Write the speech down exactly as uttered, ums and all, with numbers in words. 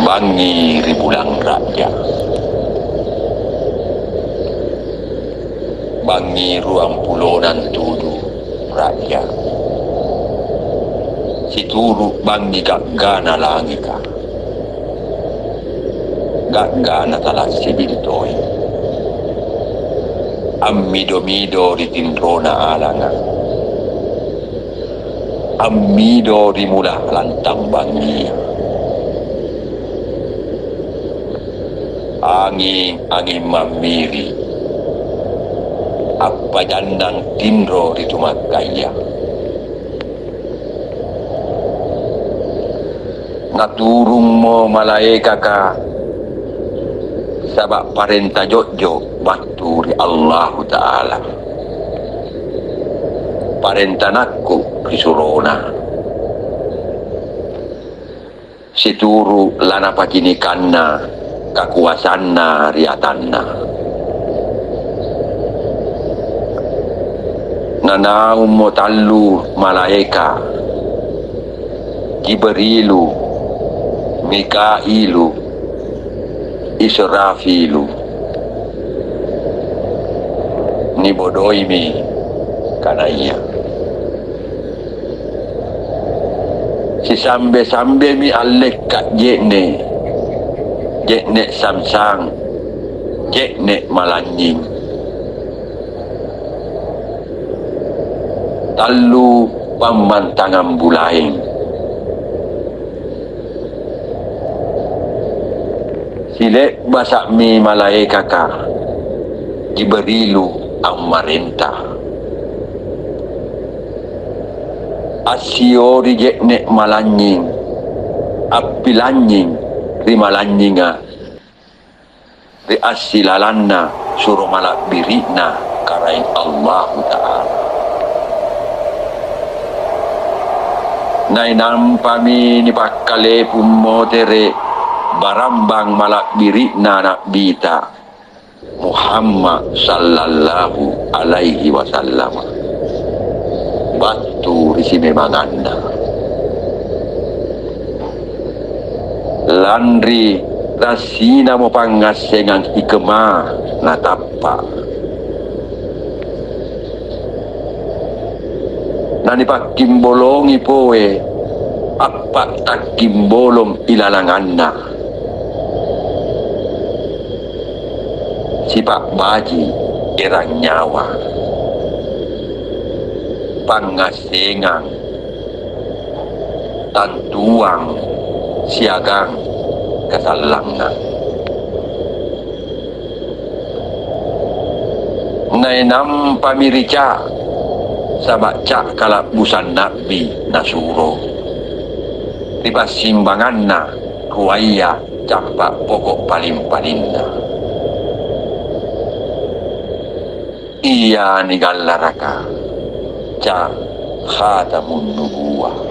Bangngi ri bulang ra'ja. Bangngi ruampulona antudu ra'ja. Situru' bangngi ga'gana langika. Ga'gana tala sibili toi. Ammido-mido ri tinrona alanga. Ammido ri mula lantang bangngia. Anging-anging mammiri, appajannang tinro ri tumakkaya. Naturummo malaekaka, saba' parenta jo'jo' battu ri Allahu Ta'ala. Parenta nakku ri surona. Situru' lanapacinikanna kakoasanna ri atanna. Nanaummo tallu malaeka, Jibrilu, Mikailu, Israfilu. Nibodoimi kanaya sisambe-sambemi allekka' je'ne', je'ne' samsang, je'ne' malanynying. Tallu pammantangang bulaeng. Sile'basa'mi malaekaka Jibrilu ammarenta. Assiori je'ne' malanynying, appilanynying ri malanynyinga ri assilalanna suro mala'biri'na Karaeng Allahu Ta'ala. Nainampami nipakkalepung motere' barambang mala'biri'na Na'bita Muhammad sallallahu alaihi wasallam battu ri simemanganna. Lanri rassinamo pangngassengang ikema natappa'. Nanipakkimbolongi poe appa'takkimbolong ilalanganna. Sipa'baji' erang nyawa, pangngassengang, tantuang, siagang kasallangngang. Nainampami ri ca', saba' ca' kala'busang Na'bi nasuro. Ri passimbanganna ruaya cappa' poko' paling-palinna. Ia nigallaraka ca' Khatamun Nubuwah.